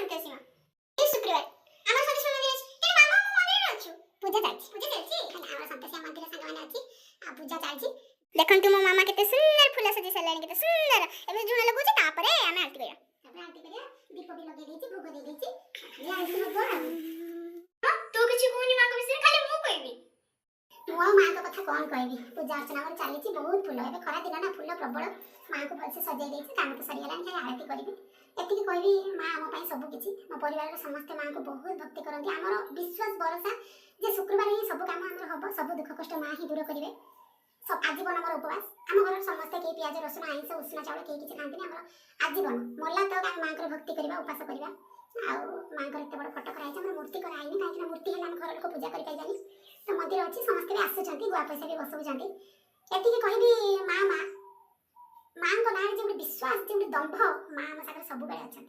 ସନ୍ତୋଷୀ ମା। ଏଇ ଶୁକ୍ରବାର ଆମର ସନ୍ତୋଷୀ ମା ମନ୍ଦିର ଅଛି। ତେଣୁ ମାମା, ମୁଁ ମନ୍ଦିରରେ ଅଛୁ, ପୂଜା ଚାଲିଛି, ପୂଜା ଚାଲିଛି। ହେଲା, ଆମର ସନ୍ତୋଷୀ ମା ମନ୍ଦିର ସାଙ୍ଗମାନେ ଅଛି ଆଉ ପୂଜା ଚାଲିଛି। ଦେଖନ୍ତୁ, ମୋ ମାମା କେତେ ସୁନ୍ଦର ଫୁଲ ସଜେଇ ସାରିଲାଣି, କେତେ ସୁନ୍ଦର। ଏବେ ଝୁଣା ଲଗାଉଛି, ତାପରେ ଆମେ ଆଳତି କରିବା। ତାପରେ ଆଳତି କରିବା। ଦୀପ ବି ଲଗେଇ ଦେଇଛି, ଭୋଗ ଦେଇ ଦେଇଛି, ଖାଲି ଆଳତି ହବ ଆଉ। ହଁ, ତୁ କିଛି କହୁନି ମାଙ୍କ ବିଷୟରେ, ଖାଲି ମୁଁ କହିବି? ମୁଁ ଆଉ ମାଙ୍କ କଥା କ'ଣ କହିବି? ପୂଜା ଅର୍ଚ୍ଚନା ଆମର ଚାଲିଛି। ବହୁତ ଫୁଲ, ଏବେ ଖରା ଦିନ ନା, ଫୁଲ ପ୍ରବଳ। ମାଙ୍କୁ ଭଲସେ ସଜେଇ ଦେଇଛି। କାମ ତ ସରିଗଲାଣି, ଖାଲି ଆଳତି କରିବି। ଏତିକି କହିବି, ମା ଆମ ପାଇଁ ସବୁ କିଛି। ମୋ ପରିବାରର ସମସ୍ତେ ମାଙ୍କୁ ବହୁତ ଭକ୍ତି କରନ୍ତି। ଆମର ବିଶ୍ୱାସ, ଭରସା ଯେ ଶୁକ୍ରବାର ହିଁ ସବୁ କାମ ଆମର ହବ, ସବୁ ଦୁଃଖ କଷ୍ଟ ମା ହିଁ ଦୂର କରିବେ। ଆଜୀବନ ଆମର ଉପବାସ। ଆମ ଘରର ସମସ୍ତେ କେହି ପିଆଜ ରସୁଣ, ଆଇଁଷ, ଉଷୁନା ଚାଉଳ କେହି କିଛି ଖାଆନ୍ତିନି। ଆମର ଆଜୀବନ ମଲା ତକ ଆମେ ମାଙ୍କର ଭକ୍ତି କରିବା, ଉପାସ କରିବା। ଆଉ ମାଙ୍କର ଏତେ ବଡ଼ ଫଟୋ କରାହେଇଛି। ଆମର ମୂର୍ତ୍ତି କରାହେଇନି, କାହିଁକିନା ମୂର୍ତ୍ତି ହେଲେ ଆମ ଘର ଲୋକ ପୂଜା କରିପାରିବେନି। ତ ମନ୍ଦିର ଅଛି, ସମସ୍ତେ ବି ଆସୁଛନ୍ତି, ଗୁଆ ପଇସା ବି ବସଉଛନ୍ତି। ଏତିକି କହିବି, ମା, ମା, ମାଙ୍କ ନାଁରେ ଯେ ଗୋଟେ ବିଶ୍ୱାସ, ଯେ ଗୋଟେ ଦମ୍ଭ, ମା ଆମ ସାଙ୍ଗରେ ସବୁବେଳେ ଅଛନ୍ତି।